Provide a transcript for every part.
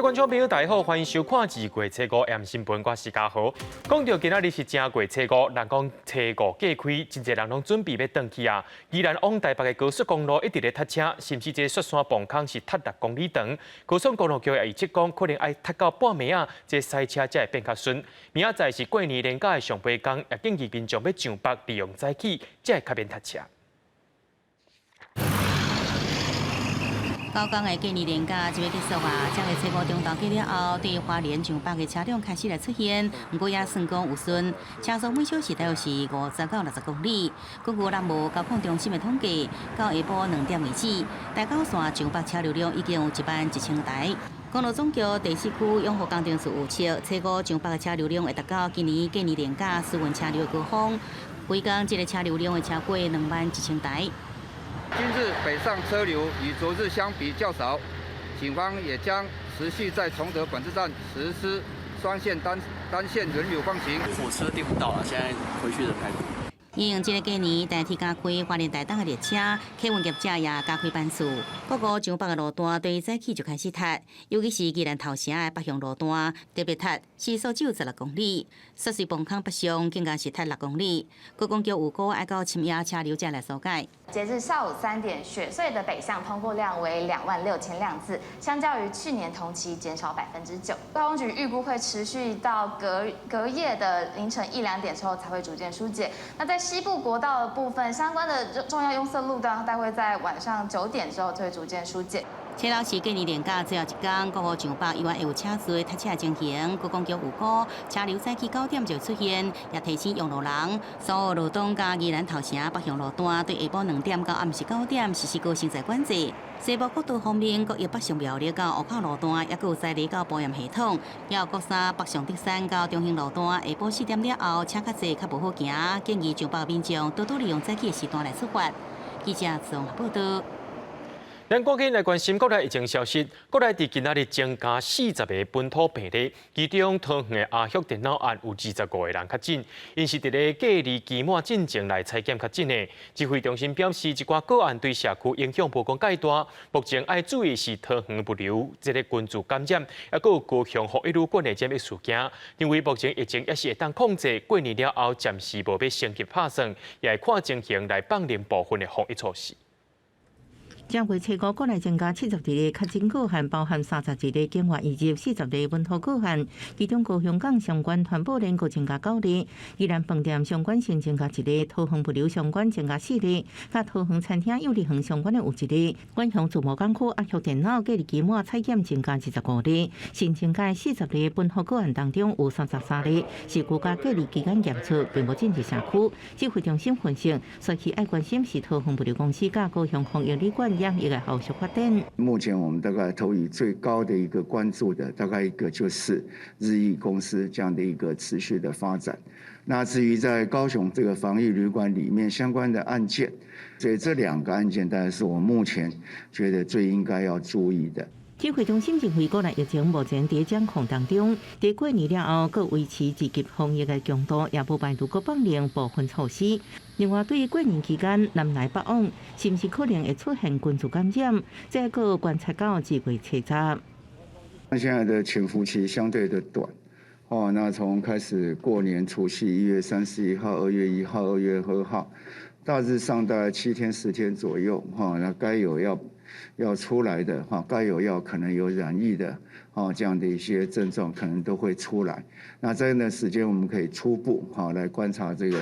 各位觀眾朋友，大家好，歡迎收看《二月初五 M 新聞》，我是嘉豪。講到今仔日是正月初五，人講初五過開，真濟人攏準備欲轉去啊。宜蘭往台北的高速公路一直咧塞車，甚至這雪山磅空是塞6公里長。高速公路局也預測講，可能愛塞到半暝仔，這塞車才會變較順。明仔載是過年連假的上晡工，也建議民眾欲上北利用早起，才會較免塞車。九工的過年連假就欲結束啊！這個初五中晝過了後，對花蓮上北的車輛開始來出現，毋過也算講有順，車速每小時大約是50到60公里。根據南部交控中心的統計，到下晡2點為止，台九線上北車流量已經有11萬1千台。公路總局第四區養護工程處預測，初五上北的車流量會達到今年過年連假私運車流的高峰，規工這个車流量會超過2萬1千台。今日北上車流與昨日相比較少，警方也將持續在崇德管制站實施雙線單單線輪流放行。火車訂不到了，現在回去人太多。因應這个過年台鐵加開花蓮台東的列車，客運業者也加開班次。各個上北的路段對早起就開始塞，尤其是宜蘭頭城的北向路段特別塞，時速只有16公里。雪隧磅空北上更加是塞6公里。觀光局預估愛到深夜車流才來疏解。截至下午3點，雪隧的北向通過量為2萬6千輛次，相較於去年同期減少9%。高公局預估會持續到隔隔夜的凌晨一兩點之後才會逐漸疏解。那在西部國道的部分，相關的重要擁塞路段，大概在晚上9點之後就會逐漸疏解。初六是過年連假最後一工，各號上北依然會有車濟塞車的情形。觀光局預估車流早起9點就出現，也提醒用路人，所有路東佮宜蘭頭城北向路段對下晡2點到暗時9點實施高行駛管制。西部國道方面，國一北上苗栗到湖口路段，抑閣有在里到埔鹽系統，也有國三北上竹山到中興路段，下晡4點了後車較濟較無好行，建議上北民眾多多利用早起的時段來出發。記者綜合報道。咱趕緊來關心國內疫情消息。國內佇今仔日增加40個本土病例，其中桃園的阿旭電腦案有25個人確診，𪜶是佇咧隔離期滿進前來採檢確診的。指揮中心表示，這寡個案對社區影響無講蓋大，目前愛注意是桃園物流這个群聚感染，抑閣有高雄防疫旅館的染疫事件。認為目前疫情猶是會當控制，過年了後暫時無欲升級拍算，也會看情形來放寬部分的防疫措施。正月初五，國內增加72例確診個案，包含31例境外移入，40例本土個案。其中高雄港相關傳播鏈閣增加九例，宜蘭飯店相關性增加一例，桃園物流相關增加四例，佮桃園餐廳幼兒園相關的有一例。遠雄自貿港區阿旭電腦隔離期滿採檢增加25例，新增加40例本土個案當中有33例是居家隔離期間檢出，並無進入社區。指揮中心分析，所以愛關心是桃園物流公司佮高雄防疫旅館染疫的後續發展。目前我們大概投以最高的一個關注的，大概一個就是日益公司這樣的一個持續的發展。那至於在高雄這個防疫旅館裡面相關的案件，所以這兩個案件當然是我目前覺得最應該要注意的。指揮中心認為，國內疫情目前佇掌控當中，佇過年了後，閣維持二級防疫的強度，也無排除閣放寬部分措施。另外，對於過年期間南來北往，是毋是可能會出現群聚感染？這閣觀察到2月初十。那現在的潛伏期相對的短，哦，那從開始過年除夕1月31號、2月1號、2月2號，大致上大概7天10天左右，哈，那該有要出來的哈，該有要可能有染疫的，哦，這樣的一些症狀可能都會出來。那這樣的時間，我們可以初步哈來觀察這個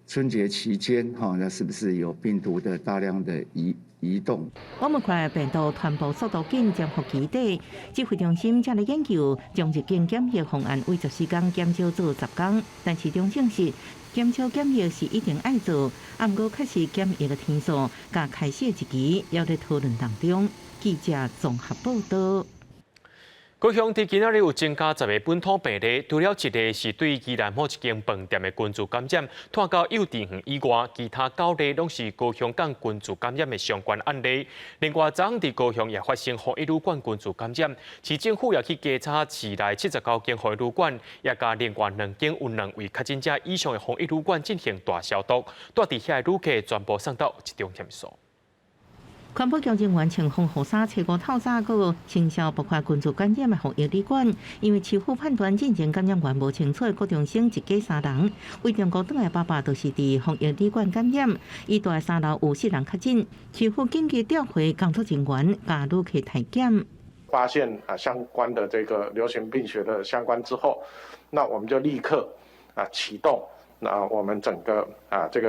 春節期間，哈，那是不是有病毒的大量的移動？我們看病毒傳播速度緊，潛伏期短。指揮中心正咧研究將入境檢疫方案，為14天減少做10天，但是中證實減少檢疫是一定愛做，啊，毋過確實檢疫的天數佮開始的日期猶咧討論當中。記者綜合報道。高雄佇今仔日有增加10個本土病例，除了一例是對宜蘭某一間飯店的群聚感染，拖到幼稚園以外，其他九例攏是高雄港群聚感染的相關案例。另外，昨昏佇高雄也發生防疫旅館群聚感染，市政府也去稽查市內79間防疫旅館，也共另外兩間有兩位確診者以上的防疫旅館進行大消毒，蹛佇遐的旅客全部送到集中檢所。環保局人員穿防護衫，初五透早閣清消爆發群聚感染的防疫旅館，因為市府判斷進前感染源無清楚的高中生一家三人，為中國轉來爸爸就是佇防疫旅館感染，伊蹛的三樓有四人確診，市府緊急調回工作人員佮旅客體檢，發現啊相關的這個流行病學的相關之後，那我們就立刻啊啟動那我們整個啊這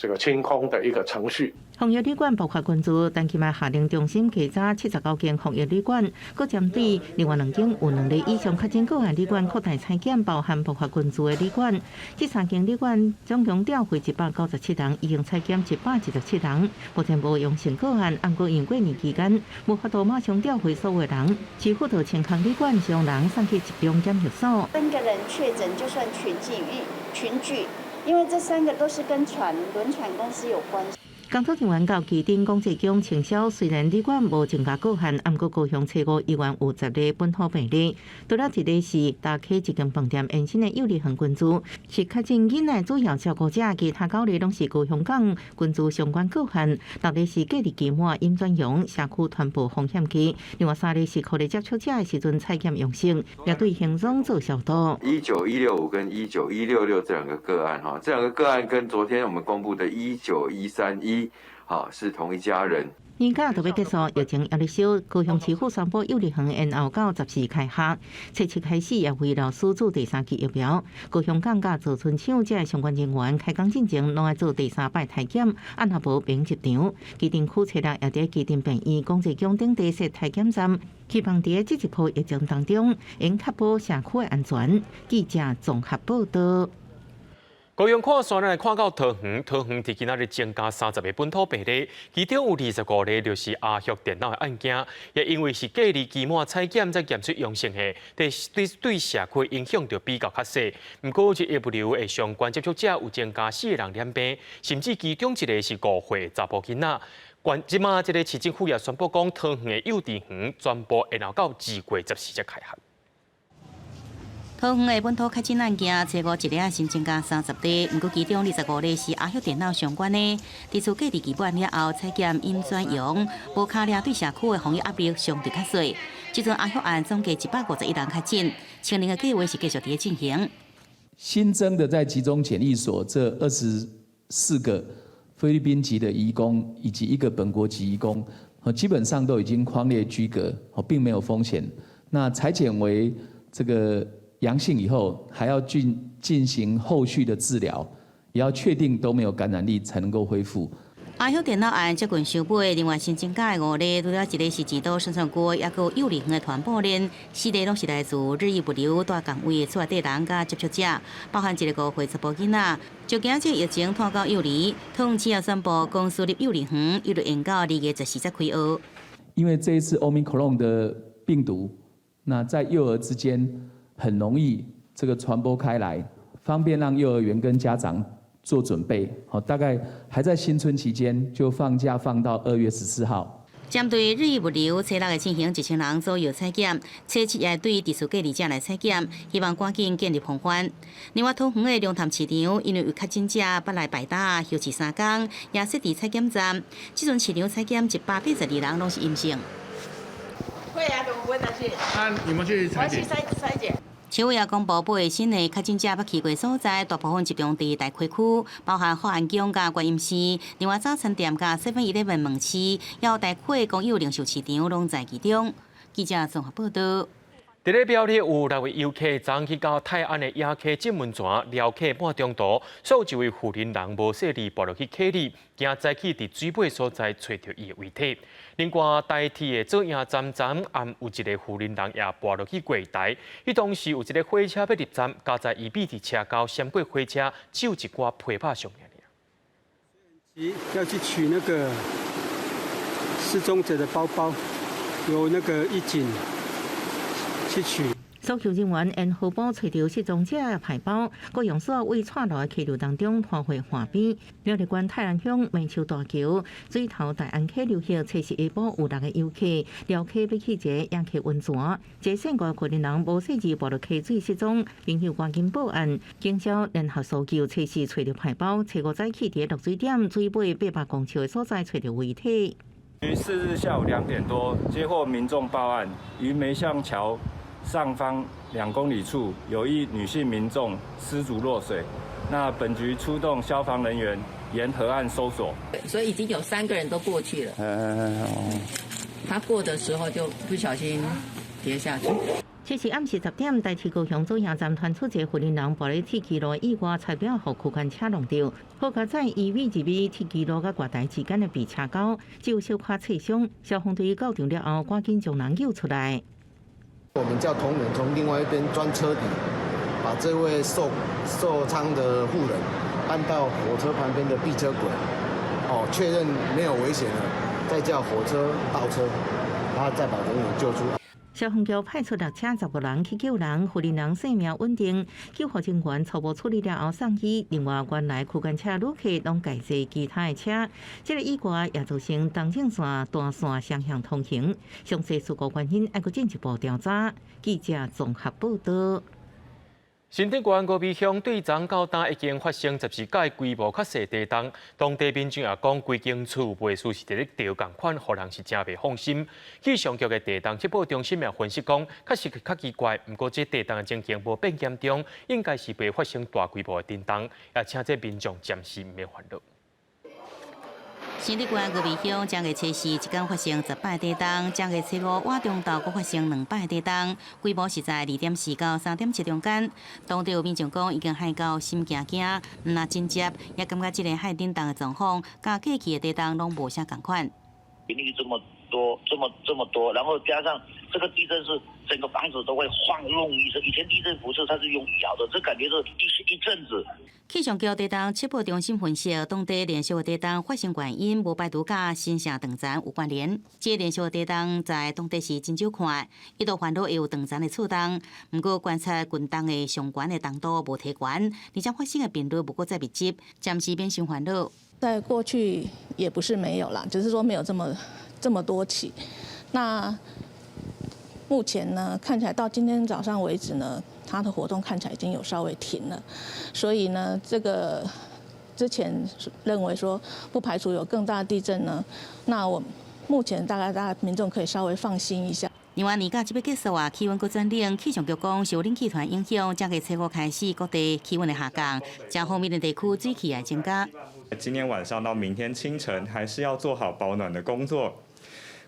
個清空的一個程序。防疫旅館爆發群聚，但起碼下令中心稽查79間防疫旅館，閣針對另外兩間有兩例以上確診個案旅館擴大採檢，包含爆發群聚的旅館。這三間旅館總共調回197人，已經採檢117人，目前無陽性個案。毋過因為過年期間無法度馬上調回所有人，市府就清空旅館，將人送去集中檢疫所。三個人確診就算群聚，群聚，因為這三個都是跟船輪船公司有關係。工作人員到旗津廣濟宮清消，雖然旅館無增加個案，毋過高雄初五依然有10例本土病例。除了一例是大溪一間飯店延伸的幼兒園群組，是確診囡仔主要照顧者，其他九例攏是高雄港群組相關個案。六例是隔離期滿陰轉陽，社區傳播風險低。另外三例是可能接觸者的時陣採檢陽性，也對行蹤做消毒。19165跟19166這兩個個案，哈，這兩個個案跟昨天我們公布的19131。好，是同一家人。年假就欲結束，疫情猶咧燒，高雄市府宣布幼兒園延後到14開學，初七開始也為老師注第三劑疫苗。高雄港佮造船廠這相關人員開工進前，攏愛做第三擺體檢，按若無免入場。旗津區初六也佇旗津病院、廣濟宮等地設體檢站，希望佇這一波疫情當中，會確保社區的安全。記者綜合報道。高雄看煞，咱來看到桃園，桃園佇今仔日增加30個本土病例，其中有25例就是阿育電腦的案件，也因為是隔離期滿採檢才檢出陽性的，對對對社區影響就比較較細。毋過這物流的相關接觸者有增加四個人染病，甚至其中一個是5歲查埔囡仔。關這馬這个市政府也宣布講，桃園的幼稚園全部延後到2月14才開學。桃園的本土確診案件，初五一日新增加30例，毋過其中25例是阿育電腦相關的。佇厝隔離期滿了後，採檢陰轉陽，無卡掠對社區的防疫壓力相對較細。這陣阿育案總計151人確診，清零的計劃是繼續佇咧進行。新增的在集中檢疫所這24個菲律賓籍的移工以及一個本國籍移工，基本上都已經匡列居隔，並沒有風險。那採檢為這個陽性以後，還要進行後續的治療，也要確定都沒有感染力，才能夠恢復。阿育電腦案接近收尾，另外新增加的五例，除了一个是前島宣傳區，抑閣有幼兒園的傳播鏈，四例攏是來自日益物流蹛工位的厝內底人佮接觸者，包含一個5歲查埔囡仔。就驚這疫情拖到幼兒，桃園市也宣布公私立幼兒園一路延到2月14才開學。因為這一次 Omicron 的病毒，那在幼兒之間很容易這個傳播開來，方便讓幼兒園跟家長做準備。好，大概還在新春期間就放假放到2月14號。針對日益物流，初六會進行1000人左右採檢，初七也對佇厝隔離者來採檢，希望趕緊建立防範。另外，桃園的龍潭市場因為有確診者捌來擺搭休市3工，也設置採檢站。這陣市場採檢182人攏是陰性。會啊，怎麼不會擔心？那你們去採檢？我去篩檢。市府也公布八个新的確診者捌去過所在，大部分集中佇大溪區，包含福安宮佮觀音寺，另外早餐店佮 Seven Eleven 門市，也有大溪公有零售市場攏在其中。記者綜合報道。佇咧苗栗有六位遊客昨去到泰安的野溪浸溫泉，撩溪半中途，煞有一位婦人無細膩跋落去溪裡，驚早起佇水尾所在揣著伊的遺體。另外，台鐵的左營站昨暗有一個婦人也跋落去月台，彼當時有一个火車欲入站，佳哉伊覕佇車後閃過火車，只有一寡皮肉傷爾。要去取那個失蹤者的包包，由那個一警去取。搜救人員沿河坡揣著失蹤者的皮包，閣用索為竄落的溪流當中拖回岸邊。苗栗縣泰安鄉梅樹大橋水頭大安溪流域，初四下晡有六个遊客撩溪欲去一个野溪溫泉，一个姓郭的婦人無細膩跋落溪水失蹤，朋友趕緊報案，警消聯合搜救，初四揣著皮包，初五早起佇落水點水尾800公尺的所在揣著遺體。於4日下午2點多，接獲民眾報案，於梅巷橋上方2公里處有一女性民眾失足落水。那本局出動消防人員沿河岸搜索，所以已經有三個人都過去了。他過的時候就不小心跌下去。這是暗時10點，台鐵高雄左營站傳出一個婦人跋咧鐵枝路意外，差點予區間車挵著。好佳哉伊尾入去鐵枝路佮月台之間的被車溝，只有小可擦傷。消防隊到場了後，趕緊將人救出來。我們叫同仁從另外一邊鑽車底，把這位受傷的婦人搬到火車旁邊的避車軌，哦，確認沒有危險了，再叫火車倒車，然後再把人員救出。消防局派出六車10個人去救人，婦人性命穩定，救護人員初步處理了後送醫。另外，原來區間車旅客攏改坐其他的車，這個意外也造成東正線單線雙向通行。詳細事故原因還閣進一步調查。記者綜合報道。新竹縣高美鄉對昨到今已經發生14擺規模較細地動，當地民眾也講，規間厝袂輸是佇咧著仝款，予人是誠袂放心。氣象局的地動測報中心也分析講，確實較奇怪，毋過這地動的情形無變嚴重，應該是袂發生大規模的震動，也請這民眾暫時毋免煩惱。新竹縣高美鄉正月初四一工發生10擺地動，正月初五晚中晝閣發生2擺地動，規模是在2.4到3.7中間。當地有民眾講已經嚇到心驚驚，毋但真接，也感覺這个海震動的狀況，佮過去的地動攏無啥仝款。頻率這麼多，這麼這麼多，然後加上這個地震是整個房子都會晃動一聲。以前地震不是，它是用搖的，這感覺是一陣子。氣象局地動測報中心分析，當地連續地動發生原因無排除佮新城斷層有關聯。這連續地動在當地是真少看，一度煩惱會有斷層的觸動。毋過觀察近動的上懸的動度無提懸，而且發生的頻率無閣再密集，暫時免傷煩惱。在過去也不是沒有啦，只是說沒有這麼多起。那目前呢，看起來到今天早上為止呢，它的活動看起來已經有稍微停了，所以呢，這個之前認為說不排除有更大地震呢，那我目前大概大家民眾可以稍微放心一下。另外，年假這欲結束啊，氣溫閣轉冷，氣象局講受冷氣團影響，正月初五開始各地氣溫會下降，遮方面的地區水汽會增加。今天晚上到明天清晨，還是要做好保暖的工作。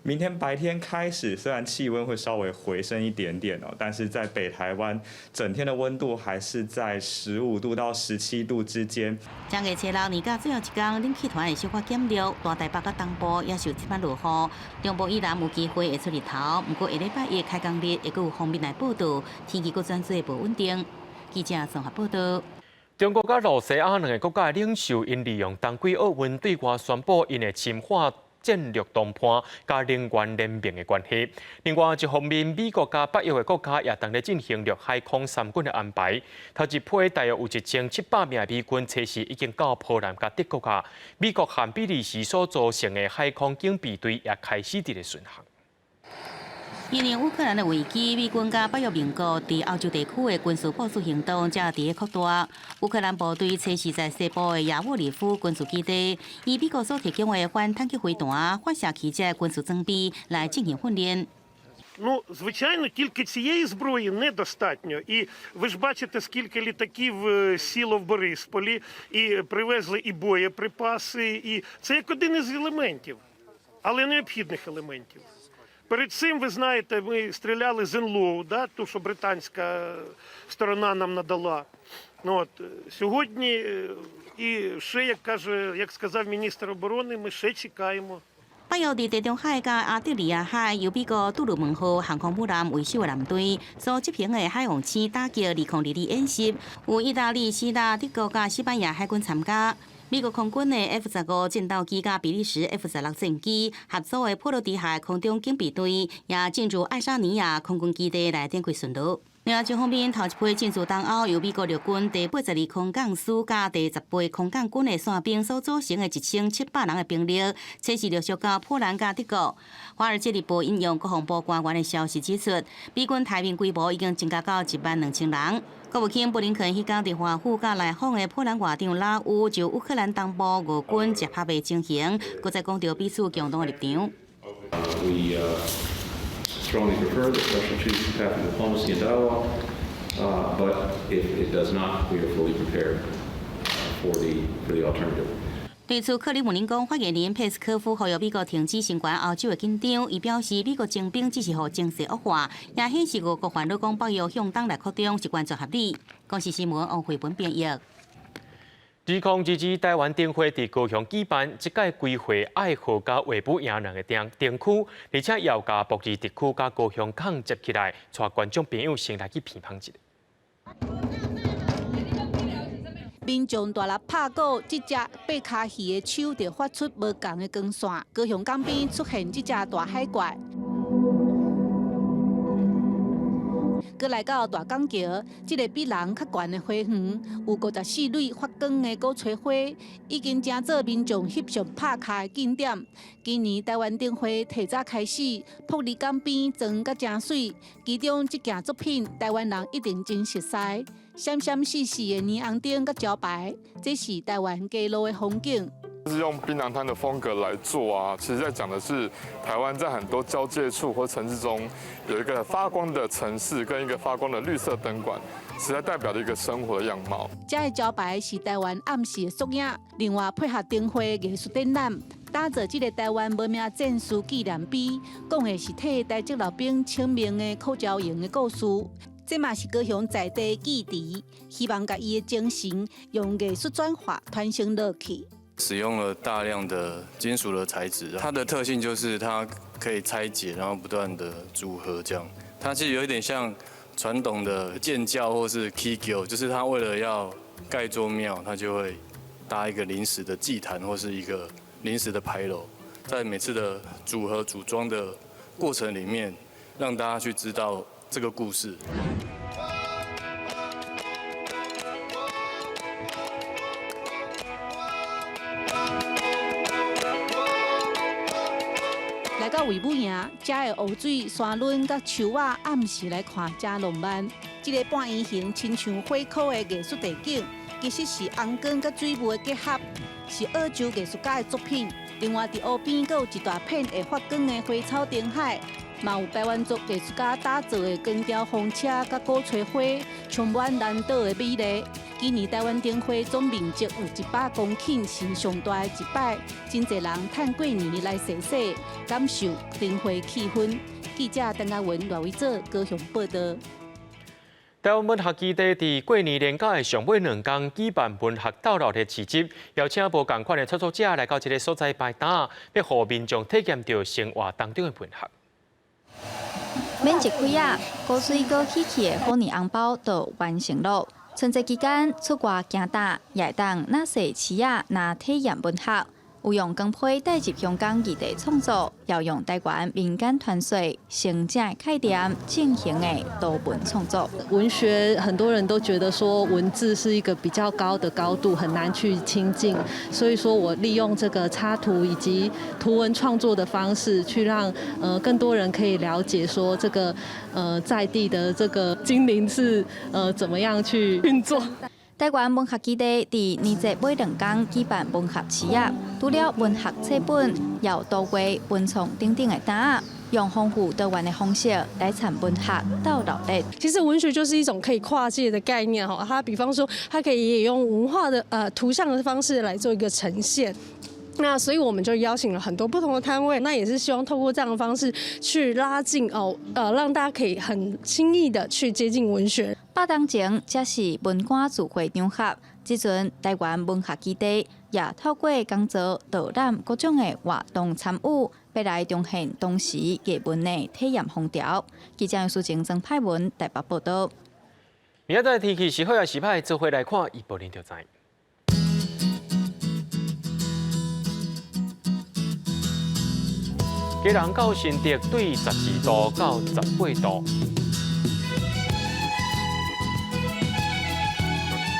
明天白天開始，雖然氣溫會稍微回升一點點哦，但是在北台灣整天的溫度還是在15度到17度之間。正月初六年假最後一工，冷氣團會小可減弱，大台北佮東部也受這擺落雨，中部以南有機會會出日頭。毋過下禮拜一開工日會閣有鋒面來報到，天氣閣轉做無穩定。記者綜合報道。中國佮露西亞兩个國家的領袖，𪜶利用冬季奧運對外宣布𪜶的深化戰略談判佮能源聯盟的關係。另外一方面，美國佮北約的國家也當咧進行陸海空三軍的安排。頭一批大約有1700名的美軍，初四已經到波蘭佮德國啊。美國和比利時所組成的海空警備隊也開始佇咧巡航。因應烏克蘭的危機，美軍佮北約盟國佇歐洲地區的軍事部署行動正佇咧擴大。烏克蘭部隊初四在西部的亞沃里夫軍事基地，以美國所提供的反坦克飛彈、發射器這軍事裝備來進行訓練。 Ну, звичайно, тільки цієї зброї недостатньо. І ви ж бачите, скільки літаків сіло в Борисполі, і привезли і боєприпаси, і це як один із елементів, але необхідних елементів. Перед цим, ви знаєте, ми стріляли з НЛО, да, ту, що британська сторона нам надала. Ну, от, сьогодні, і ще, як каже, як сказав міністр оборони, ми ще чекаємо. 北約佇地中海佮亞得里亞海，由美國杜魯門號航空母艦為首的艦隊所執行的海王星打擊2022演習，有意大利、希臘、德國佮西班牙海軍參加。美國空軍的 F-15戰鬥機佮比利時 F-16戰機合組的波羅的海空中警備隊，也進駐愛沙尼亞空軍基地來展開巡邏。另外一方面，頭一批進駐東歐，由美國陸軍第82空降師佮第18空降軍的傘兵所組成的1700人的兵力，初四陸續到波蘭佮德國。華爾街日報引用國防部官員的消息指出，美軍台面規模已經增加到1萬2千人。國務卿布林肯彼工佇華府佮來訪的波蘭外長拉烏就烏克蘭東部俄軍集合的情形，閣再講著彼此共同的立場。 We strongly prefer that Russia chooses the path of diplomacy and dialogue, but if it does not, we are fully prepared for the alternative. 對此，克里姆林宮發言人佩斯科夫呼籲美國停止聲援歐洲的緊張。伊表示，美國徵兵只是予情勢惡化，也顯示俄國煩惱講北約向東來擴張是完全合理。公視新聞王慧文編譯。2022台灣燈會佇高雄舉辦，這屆規劃愛河佮衛武營兩個燈燈區，而且又共駁二特區佮高雄港接起來，帶觀眾朋友先來去品嘗一下。民眾大力拍鼓，這隻八跤魚的手就發出無仝的光線。高雄港邊出現這隻大海怪。閣來到大港橋，這个比人較懸的花園，有54蕊發光的鼓吹花，已經成做民眾翕相拍卡的景點。今年台灣燈會提早開始，駁二港邊裝甲誠媠，其中這件作品，台灣人一定真熟似，閃閃爍爍的霓虹燈佮招牌，這是台灣街路的風景。是用檳榔攤的風格來做啊，其實在講的是台灣在很多交界處或城市中有一個發光的城市跟一個發光的綠色燈管，實在代表了一個生活的樣貌。這个招牌是台灣暗時的縮影，另外配合燈會藝術展覽，打造這个台灣無名戰士紀念碑，講的是替台籍老兵請命的苦譙營的故事。這嘛是高雄在地記憶，希望共伊的精神用藝術轉化傳承落去。使用了大量的金屬的材質，它的特性就是它可以拆解，然後不斷的組合，這樣。它其實有一點像傳統的建醮或是起轎，就是它為了要蓋座廟，它就會搭一個臨時的祭壇或是一個臨時的牌樓，在每次的組合組裝的過程裡面，讓大家去知道這個故事。來到衛武營，遮的湖水、山崙佮樹仔，暗時來看誠浪漫。這个半圓形親像火烤的藝術地景，其實是紅光佮水霧的結合，是澳洲藝術家的作品。另外，佇湖邊閣有一大片會發光的花草燈海，嘛有排灣族藝術家打造的光雕風車佮鼓吹花，充滿南島的美麗。今年台灣燈會總面積有100公頃，是上大的一擺，真濟人趁過年來踅踅，感受燈會氣氛。記者陳嘉文、賴偉哲高雄報導。台灣文學基地佇過年連假的上尾兩工舉辦文學鬥鬧的市集，邀請無仝款的創作者來到這个所在擺檔，欲予民眾體驗著生活當中的文學。免一開仔，古水閣喜氣的虎年紅包就完成囉。春節期間出外行搭，也會當若踅市仔，若體驗文學。有用光批帶入香港異地創作，也用台灣民間傳說成長的概念進行的圖文創作。文學很多人都覺得說文字是一個比較高的高度，很難去親近，所以說我利用這個插圖以及圖文創作的方式，去讓更多人可以了解說這個在地的這個精靈是怎麼樣去運作。台灣文學基地佇年節尾兩工舉辦文學市仔，除了文學冊本，也有圖畫、文創等等的檔仔，用豐富多元的方式來參文學鬥鬧熱。其實文學就是一種可以跨界的概念，哈，它比方說，它可以也用文化的圖像的方式來做一個呈現。那所以我們就邀請了很多不同的攤位，那也是希望透過這樣的方式去拉近哦，讓大家可以很輕易的去接近文學。百當前，這是文官聚會場合。這陣台灣文學基地也透過講座、導覽各種的活動參與，欲來重現當時藝文的體驗風潮。記者楊淑靜、曾派文台北報導。明仔載天氣是好抑是歹，做伙來看，預報恁就知。基隆到新竹對12度到18度，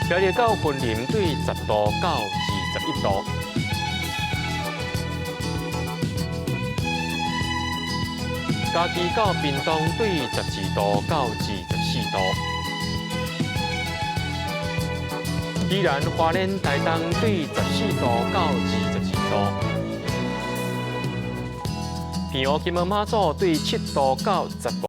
苗栗到雲林對10度到21度，嘉義到屏東對12度到24度。宜蘭花蓮台東對14度到22度，澎湖金門馬祖對7度到15。